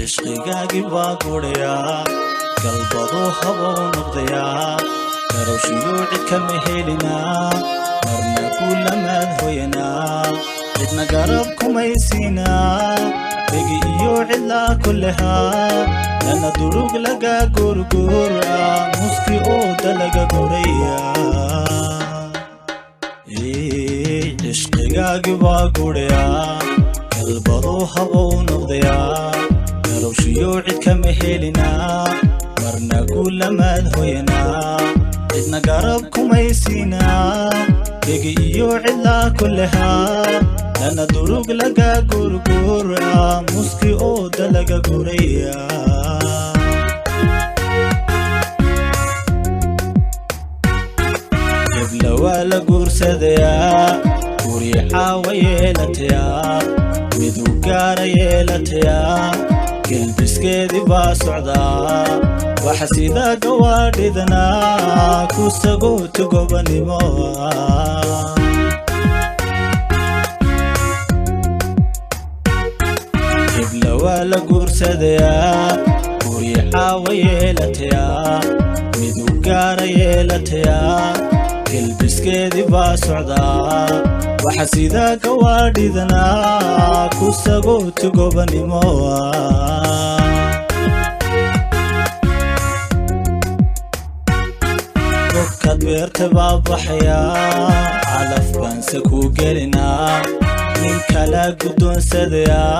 Ishqigaagii baa gudhayaa, galbaduu habow noqdayaa, garowshiyuu cid kama helinaa, marna kuulamaad hoyanaa, cidna garab kumaysiinaa, dhegi iyo cidlaa kullehaa, lana durug laga gurguraa, muski ooda laga gurayaa. Ishqigaagii baa gudhayaa, galbaduu habow noqdayaa, garowshiyuu cid kama helinaa, marna kuulamaad hoyanaa, cidna garab kumaysiinaa, dhegi iyo cidlaa kullehaa, lana durug laga gurguraa, muski ooda laga gurayaa. Gebla waa la guursadayaa, guri caawa yeelatayaa, midu gaara yeelatayaa, gelbiskeedii baa socdaa, waxa sida gawaadhidnaa ku sagooti gobanimo. Gebla waa la guursadayaa, guri caawa yeelatayaa, midu gaara yeelatayaa, gelbiskeedii baa socdaa, waxa sida gawaadhidnaa ku sagooti gobanimo. Gobkaad beerta baa baxayaa, calaf baanse ku gelinaa, nin kala guddoonsadayaa,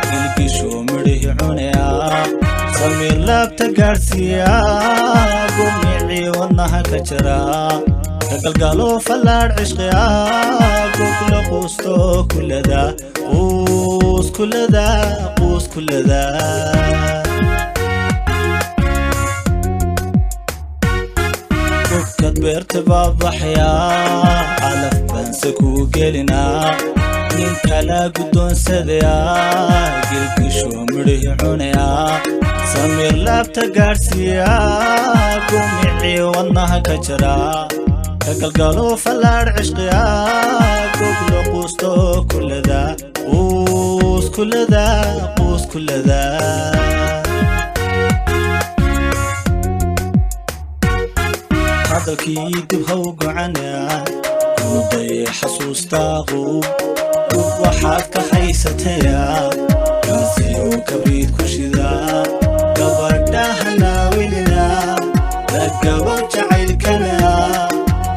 gilgishuu midhihii cunayaa, samiir laabta gaadhsiiyaa, gumicii wadnaha ka jiraa, ka galgalo fallaadh cishqiyaa, gogla quusto kulada, quus kulada, quus kulada. Gobkaad beerta baa baxayaa, calaf baanse ku gelinaa, nin kala guddoonsadayaa, gilgishuu midhihii cunayaa, samiir laabta gaadhsiiyaa, gumicii wadnaha ka jiraa, ka galgalo fallaadh cishqiyaa, gogla quusto kulada, quus kulada, quus kulada. Hadalkii dib ha u gocanaa, kunuday xasuustaahu, dub waxaad ka haysatayaa, gaasiyo kabriid ku shidaa, gabadhaha naawilina, lagabo jacaylkana,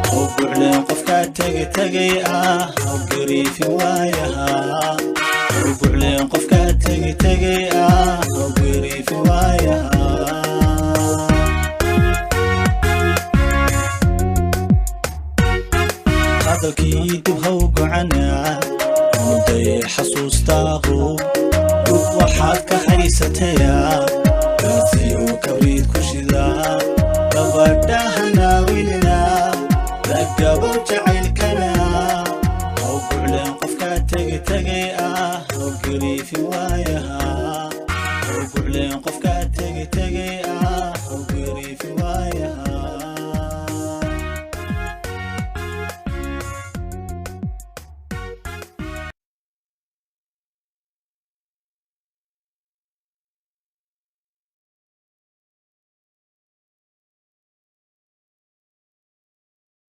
haw bucleen qofkaa tegi tegay ah, haw gariifin waayaha, haw bucleen qofkaa tegi tegay ah, haw gariifin waayaha. Hadalkii dib ha u gocanaa, kunuday xasuustaahu, dub waxaad ka haysatayaa, gaasiyo kabriid ku shidaa, gabadhaha naawilina, lagabo jacaylkana, haw bucleen qofkaa tegi tegay ah, haw gariifin waayaha, haw bucleen qofkaa tegi tegay ah, haw gariifin waayaha.